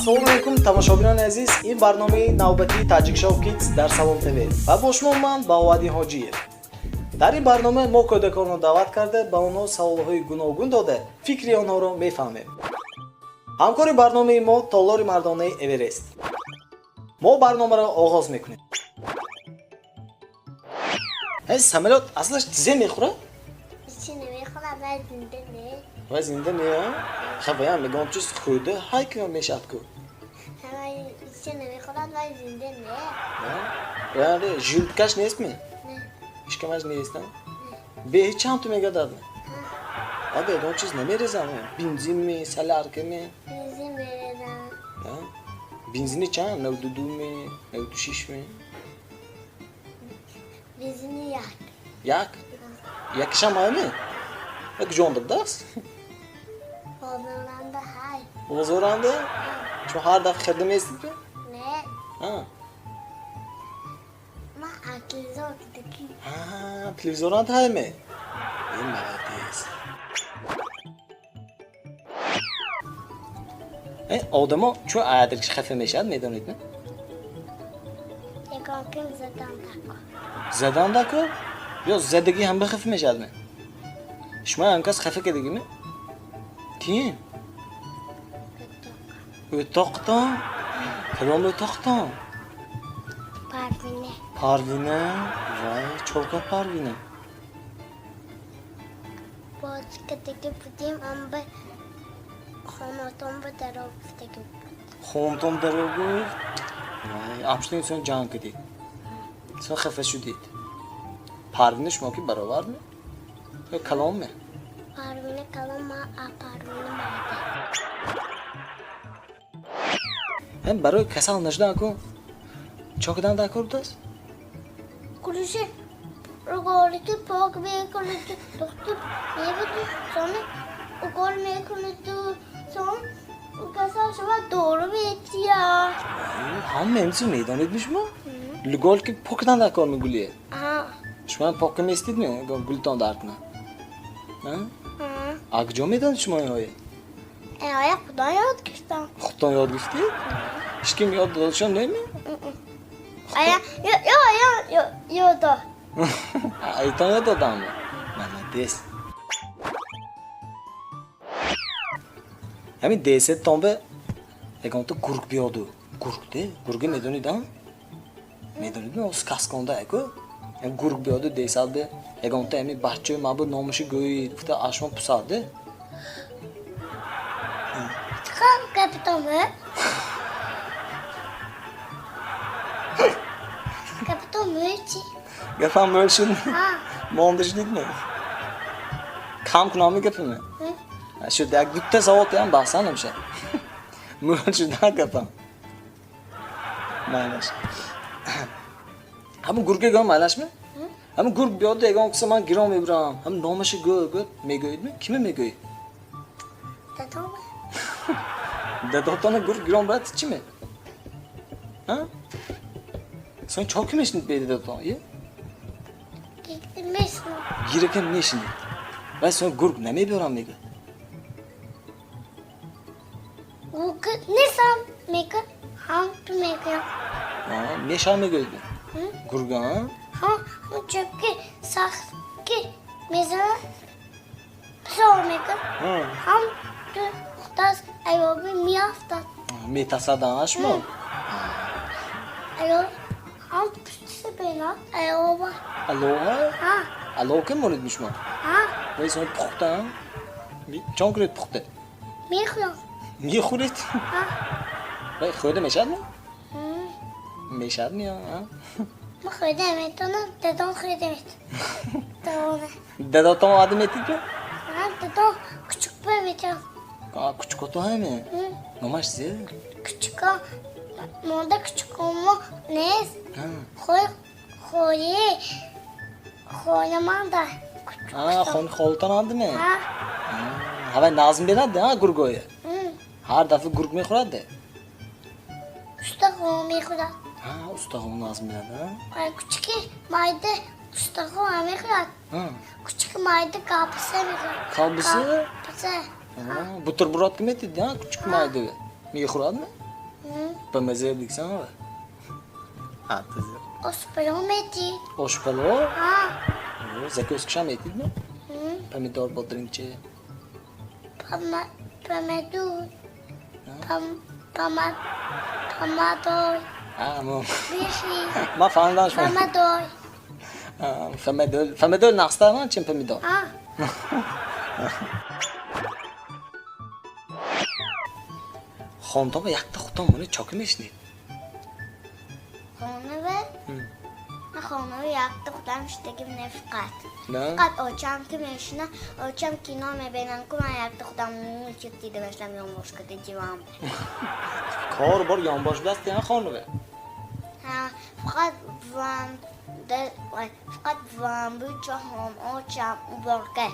Ассалому алайкум, тамошобинони азиз. Ин барномаи навбатии Таҷикшоу Кидс дар Салом ТВ ва бо шумо ман, Баҳоваддин Ҳоҷиев. Дар ин барнома мо кӯдаконро даъват карда, ба онҳо саволҳои гуногун дода, фикри онҳоро мефаҳмем. Ҳамкори барномаи мо толори мардонаи Эверест. Мо барномаро оғоз мекунем. Ҳай, самолёт аслаш тизе мехӯрад? Ҳеҷ намехӯрад, вай зинда не. Вай зинда не? Хабаям мегӯям, чиз хӯрда ҳай кунам мешавад ку. Вай ҳеҷ намехӯрад, вай зинда не. Желудка ш нестми? Не. Ишкамаш нест? Бе ҳеҷ чанд ту мегардад? Аба ягон чиз намерезам? Бензинми, солярка ми? Бензин мерезам. Бензини чанд? 92 ми, 96 ми? Бензини як. Як? Якишам ҳайми? Як ҷон дабдаст? Бозоранда ҳай. Бозоранда? Чун ҳар дафъа хирда местид? Не. Ман аз телевизор дидагӣ. Телевизоранда ҳайме? Ин молодец. Одамо чун адрикш хафа мешавад, медонед, не? Ягон ким задан дако. Задан дако? Ё задагӣ ҳам ба хафа мешавад ме? Шумо ҳам кас хафа кардагиме? Ким? O'toqdan? Кадом o'toqdan? Parvina. Parvina? Voy, cho'rqa Parvina. Bozikadagi budim amba xonadon ба даро гуфтагӣ буд. Хонатон даро гуфт? Voy, апштин сон ҷанг кардед. Сон хафа шудед. Парвина шумо ки бароварме? Ё каломме? Парвина калом, ма а Парвина майда. Ҳам барои касал нашудан ку чо кардан дар кор будааст? Кулиши руголики пок мекунад, духтур мебуд, сони укол мекунад, сон касал шавад, дору метиҳад. Ҳама ҳамчиз медонед ми шумо? Лугол ки пок кардан дар кор мегӯлие? Шумо ҳам пок местид ми гултон дар кунад? А куҷо медонед шумо инҳое? Оя худо ёд гирифтам. Худтон ёд гирифтед? Ҳеҷ ким ёд додашон неми? Ая ё ё ёд дод. Айтон ёд додам? Молодец. Ҳамин десеттон бе ягонта гург биёду. Гург де? Гурга медонед, а? Медонед, сказконда аку? Гург биёду десад бе ягонта ҳамин бачаи ман бу номаши гӯй гуфта ашмон пусад де? Чиқам капитоми? Капитоми чи? Гапам мӯл шуд? Монда шудидми? Кам кунамми гапими? Шуд, як дутта савол тиям, баҳсан намешад. Мӯл шуда гапам. Майлаш. Ҳамун гурга гӯям, майлашми? Ҳамун гург биёду ягон киса ман гирон мебурам. Ҳамун номаша гӯ, гӯ, мегӯедми? Киме мегӯед? Дадома. Дадотона гург гирон бурад чӣ ме? Сон чо ки мешинид беди дадотон? Е? Мешинид. Гирака мешинид. Вай сон гург намебиёрам мегӯяд. Гург несам мегӯяд, ҳам ту мегӯям. Мешавам мегӯяд? Гурга, а? Ҳам чӯбки сахт ки мезанад, писор мегӯяд. Ҳам ту худас аёби меафтад. Метасад, а, шумо? Аёб ҳам пуштиса бинад, аёба. Алоҳа? Ҳа. Алоҳ ки монед шумо? Ҳа. Вай сон пухта, а? Чон кунед пухта? Мехӯрам. Мехӯред? Ҳа. Вай хӯрда мешавад? Мешавад ми, а? Ман хӯрда метавонам, дадом хӯрда метавонад. Дадотон ваъда метид? Ҳа, дадом кучук ба метавонад. Кучукото ҳаме? Номаш зе? Кучуко, монда кучукомо нест. Хой, хои, хонаманда. Хон холтон андме? Ҳа. Ҳавай назм бинад, а, гургое? Ҳар дафъа гург мехӯрад, де? Устахон мехӯрад. Устахон назм бинад, а? Кучуки майда устахон мехӯрад. Кучуки майда колбаса мехӯрад. Колбаса? Колбаса. Бутерброд ки метид, а, кучуки майда? Мехӯрад ме? Ба маза биксан ва? А, таза. Ошпалов метид. Ошпалов? Ҳа. Закуска шам метид мо? Помидор, бодринче. Помидор. Помадой. А, мо. Биши. Ман фаҳмидам шумо. Помадой. Помидор, помидор нақстар ман чин помидор. Ҳа. Хонтон якта хутон мони чоки мешнид. Хонаве? Ман хонаве якта худам шидагим не фақат. На? Фақат очам ки мешина, очам кино мебинам, ку ман якта худам мультик дида мешинам ёнбош када диван. Кор бор ёнбош будааст яна хонаве? Ҳа, фақат бувам да, фақат бувам бучаҳом, очам, уборка.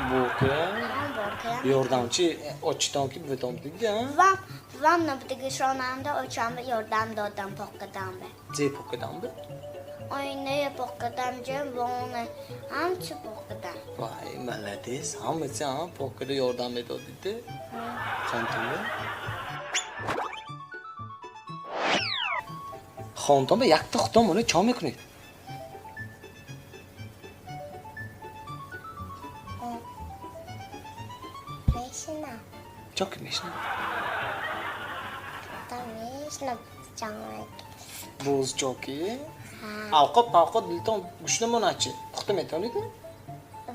Уборка? Ҳа, уборка. Ёрдамчи очитон ки буватон будиги, а? Бувам, бувам набудагишонанда очам ёрдам додам поккадам бе. Зе поккадам бе? Оиная поккадам, ҷам вона, ҳамчи поккадам. Вай, молодец, ҳамаси ҳам поккада ёрдам медодиде. Хонтон бе? Хонтон бе якта хутон мони чо мекунед? Мешинам. Чо ки мешинам? Та мешинам, ҷанг. Боз чо ки? Авқот павқот дилтон гушна монад чи? Пухта метавонед?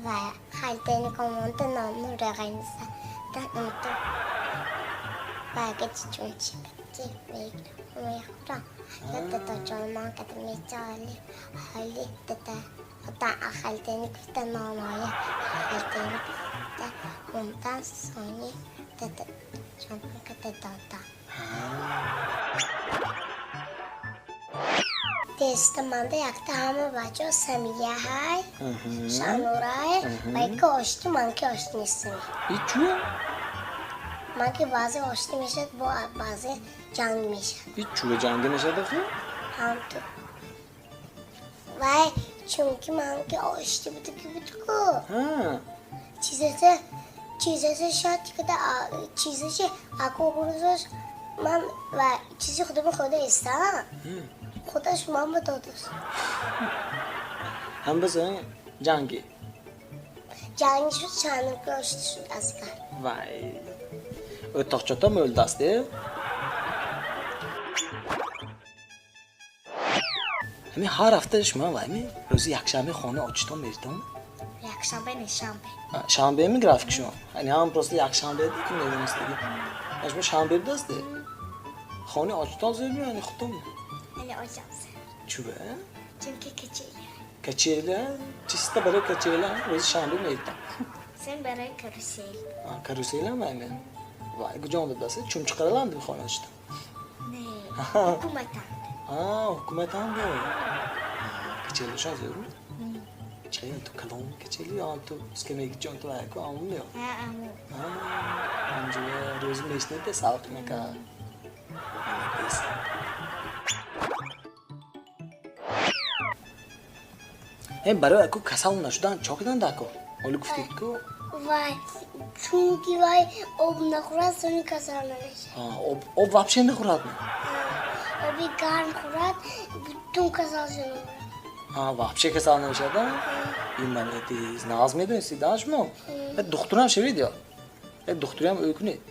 Ва халтени комонда нону реғайниса. Та унту. Ва гечи чунчи бити мехӯрам. Ята то ҷонман када мечали. Ҳали тата. Ота халтени куфта ноноя. Халтени куфта унтан сони тата ҷонман када дода. Теста манда якта ҳама бачаҳо Самия ҳай, Шанурай, ва яке ошти, ман ки ошти нестам. И чӯ? Ман ки баъзе ошти мешавад, бо баъзе ҷанг мешавад. И чӯ ҷанг мешавад охи? Ҳам ту. Вай, чунки ман ки ошти буду ки буду ку. Чизесе, чизесе шояд ки да, чизеше ако гурзош ман ва чизи худро худа истам. Худаш ман ба додус. Ҳам бизан ҷанги. Ҷанги шуд, чанр ки ошти шуд аз гар. Вай. O'toqchota mo'ldaст, э? Ҳамин ҳар ҳафта шумо вайми рӯзи якшанбе хона очитон меритон? Якшанбе не, шанбе. Шанбе ми график шумо? Яъне ҳам просто якшанбе ки медонистаги. Шумо шанбе будааст? Хонаи очитон зӯр меяни худтон? Яъне очам зӯр. Чӯба? Чунки качела. Качела? Чиста барои качела рӯзи шанбе меритам. Сен барои карусел. Карусел ҳам айме? Вай, куҷо будааст? Чумчиқараланд хона очитон? Не, ҳукуматанд. Ҳукуматанд. Качелашон зӯр? Чай ту калон качели ё ту скамейки ҷон ту айку аму ё? Ҳа, аму. Ҳамҷо рӯз мешнете салқ мека. Э, барои аку касал нашудан чо кидан дако? Оли гуфтед ку? Вай, чунки вай об нахӯрад, сони касал намешавад. Об вообще нахӯрад? Оби гарм хӯрад, бутун касал шуда. Вообще касал намешавад? Ин молодец. Нағз медонистед, да шумо? Духтурам шавед ё? Духтуриам ӯ кунед.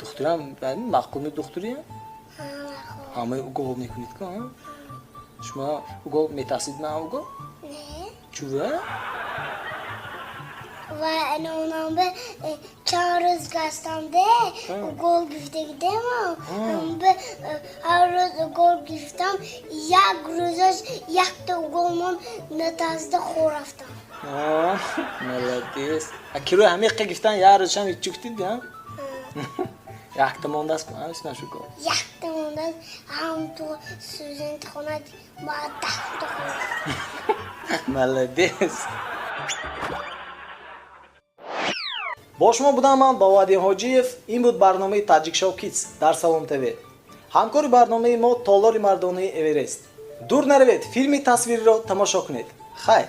Духтурам маъқулми духтуриам? Ҳамаи угол мекунед ку? Шумо угол метарсид ман угол? Не. Чӯва? Ва анонамбе чанд рӯз гаштамде угол гирифтагидемо. Амбе ҳар рӯз угол гирифтам, як рӯзаш якта угол мон натарсида хор рафтам. Молодец. А кирои ҳамиқа гирифтан як рӯзшам ҳеҷ гуфтид, а? Якта мондааст ку, а, шуко? Якта мондааст, ҳам ту сӯзанти хона ма даҳта хор. Молодец. Бо шумо будам ман Боваддин Ҳоҷиев. Ин буд барномаи Таҷикшоу Кидс дар Салом ТВ. Ҳамкори барномаи мо толори мардонаи Эверест. Дур наравед, филми тасвириро тамошо кунед. Хайр.